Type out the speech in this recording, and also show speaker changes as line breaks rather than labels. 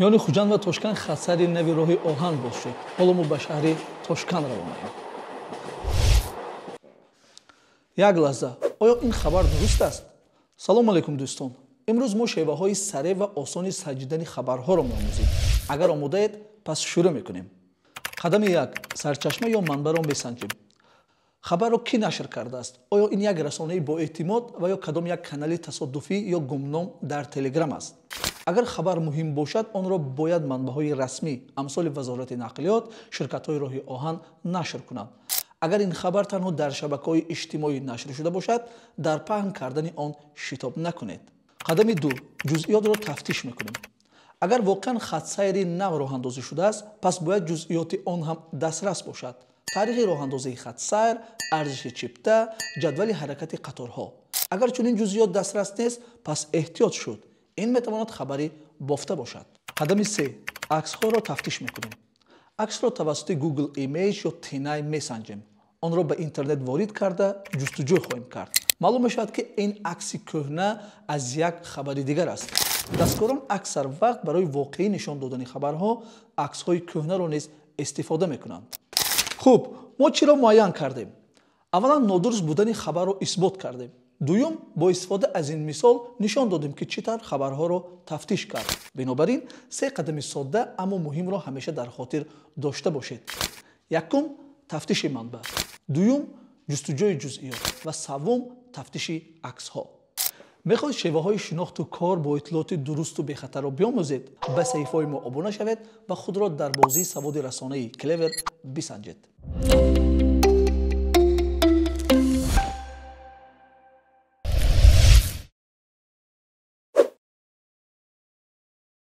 Миёни Хуҷанд ва Тошканд хатсайри нави роҳи оҳан боз шуд. Ҳоло мо ба шаҳри Тошканд равонаем. Як лаҳза, оё ин хабар дуруст аст? Салому алайкум, дӯстон. Имрӯз мо шеваҳои сареъ ва осони санҷидани хабарҳоро меомӯзем. Агар омодаед, пас шурӯъ мекунем. Қадами як: сарчашма ё манбаъро месанҷем. Хабарро кӣ нашр кардааст? Оё ин як расонаи боэътимод ва ё кадом як канали тасодуфӣ ё гумном дар Телеграм аст? Агар хабар муҳим бошад, онро бояд манбаъҳои расмӣ, амсоли Вазорати нақлиёт, ширкатҳои роҳи оҳан нашр кунанд. Агар ин хабар танҳо дар шабакаҳои иҷтимоӣ нашр шуда бошад, дар паҳн кардани он шитоб накунед. Қадами ду: ҷузъиётро тафтиш мекунем. Агар воқеан хатсайри нав роҳандозӣ шудааст, пас бояд ҷузъиёти он ҳам дастрас бошад. Таърихи роҳандозии хатсайр, арзиши чипта, ҷадвали ҳаракати қаторҳо. Агар чунин ҷузъиёт дастрас нест, пас эҳтиёт шуд. Ин метавонад хабари бофта бошад. Қадами се: аксҳоро тафтиш мекунем. Аксро тавассути Google Image ё TinEye месанҷем. Онро ба интернет ворид карда ҷустуҷӯ хоҳем кард. Маълум мешавад, ки ин акси кӯҳна аз як хабари дигар аст. Дасткорон аксар вақт барои воқеӣ нишон додани хабарҳо аксҳои кӯҳнаро низ истифода мекунанд. Хуб, мо чиро муайян кардем? Аввалан, нодуруст будани хабарро исбот кардем. Дуюм, бо истифода аз ин мисол нишон додем, ки чӣ тавр хабарҳоро тафтиш кард. Бинобар ин, се қадами содда, аммо муҳимро ҳамеша дар хотир дошта бошед. Якум, тафтиши манбаъ. Дуюм, ҷустуҷӯи ҷузъиёт ва севум, тафтиши аксҳо. Мехоҳед шеваҳои шинохту кор бо иттилооти дурусту бехатарро биомӯзед? Ба саҳифаҳои мо обуна шавед ва худро дар бозии саводи расонаи Клевер бисанҷед.